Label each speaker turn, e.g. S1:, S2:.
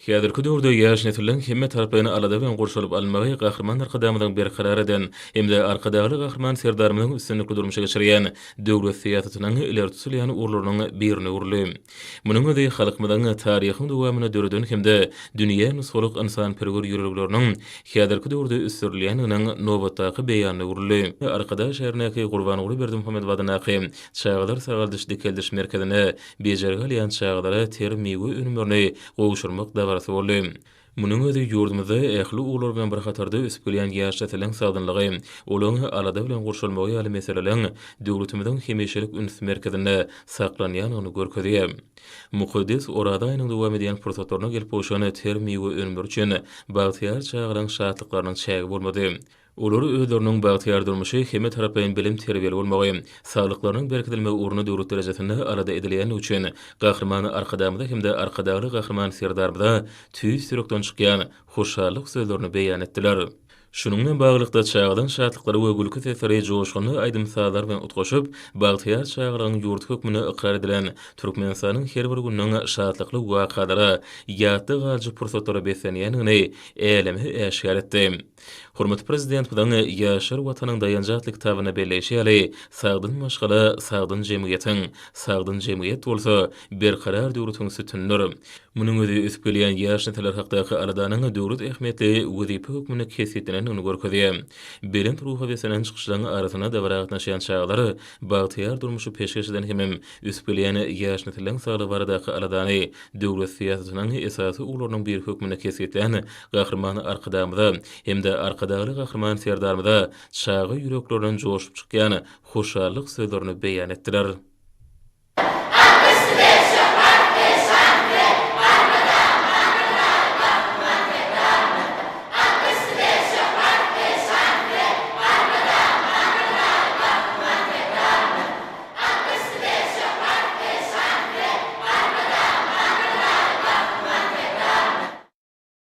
S1: Häzirki döwürde ýaş nesliň hemmetaraplaýyn alada bilen gurşalyp alynmagy Gahryman Arkadagymyzyň berkarar eden hem-de Arkadagly Gahryman Serdarymyzyň üstünlikli durmuşa geçirýän döwlet syýasatynyň ileri tutulýan ugurlarynyň birine öwrüldi. Munuň özi halkymyzyň taryhyň dowamynda döreden hem-de dünýä nusgalyk ynsanperwer ýörelgeleriniň häzirki döwürde ösdürilýändiginiň nobatdaky beýanyna öwrüldi. Arkadag şäherindäki Gurbanguly Berdimuhamedow adyndaky Çagalar sagaldyş-dikeldiş merkezinde bejergi alýan çagalara ter miwe önümlerini gowşurmak dabarasy boldy. Munuň özi ýurdumyzda ähli ugurlar bilen bir hatarda ösüp gelýän ýaş nesliň sagdynlygy, olaryň alada bilen gurşalmagy ýaly meseleleriň döwletimiziň hemişelik üns merkezinde saklanýandygyny görkezýär. Mukaddes Oraza aýynyň dowam edýän pursatlarynda gelip gowşan ter miwe önümleri üçin bagtyýar çagalaryň şatlyklarynyň çägi bolmady. Olar özleriniň bagtyýar durmuşy, hemmetaraplaýyn bilim-terbiýeli bolmagy, saglyklarynyň berkidilmegi ugrunda döwlet derejesinde alada edilýändigi üçin Gahryman Arkadagymyza hem-de Arkadagly Gahryman Serdarymyza tüýs ýürekden çykýan hoşallyk sözlerini beýan etdiler. Şunuň bilen baglylykda, çagadan şatlyklary we gülki sesleri joşgunly aýdym-sazlar bilen utgaşyp, bagtyýar çagalygyň ýurdy hökmünde ykrar edilen Türkmenistanyň her bir gününiň şatlykly wakalara, ýatda galyjy pursatlara beslenýändigini äleme äşgär etdi. Hormatly Prezidentimiziň Ýaşlar Watanyň daýanjy atly kitabynda belleýşi ýaly, sagdyn maşgala sagdyn jemgyýetiň, sagdyn jemgyýet bolsa berkarar döwletiň sütünidir. Munuň özi ösüp gelýän ýaş nesiller hakdaky aladanyň döwlet ähmiýetli wezipe hökmünde kesgitlenendigini görkezýär. Belent ruha beslenen çykyşlaryň arasynda dabara gatnaşýan çagalar bagtyýar durmuşy peşgeş eden hemem ösüp gelýän ýaş nesilleriň saglygy baradaky aladany döwlet syýasatynyň esasy ugurlarynyň biri hökmünde kesgitlän Gahryman Arkadagymyza hem-de Arkadagly Gahryman Serdarymyza çaga ýüreklerinden joşup çykýan hoşallyk sözlerini beýan etdiler.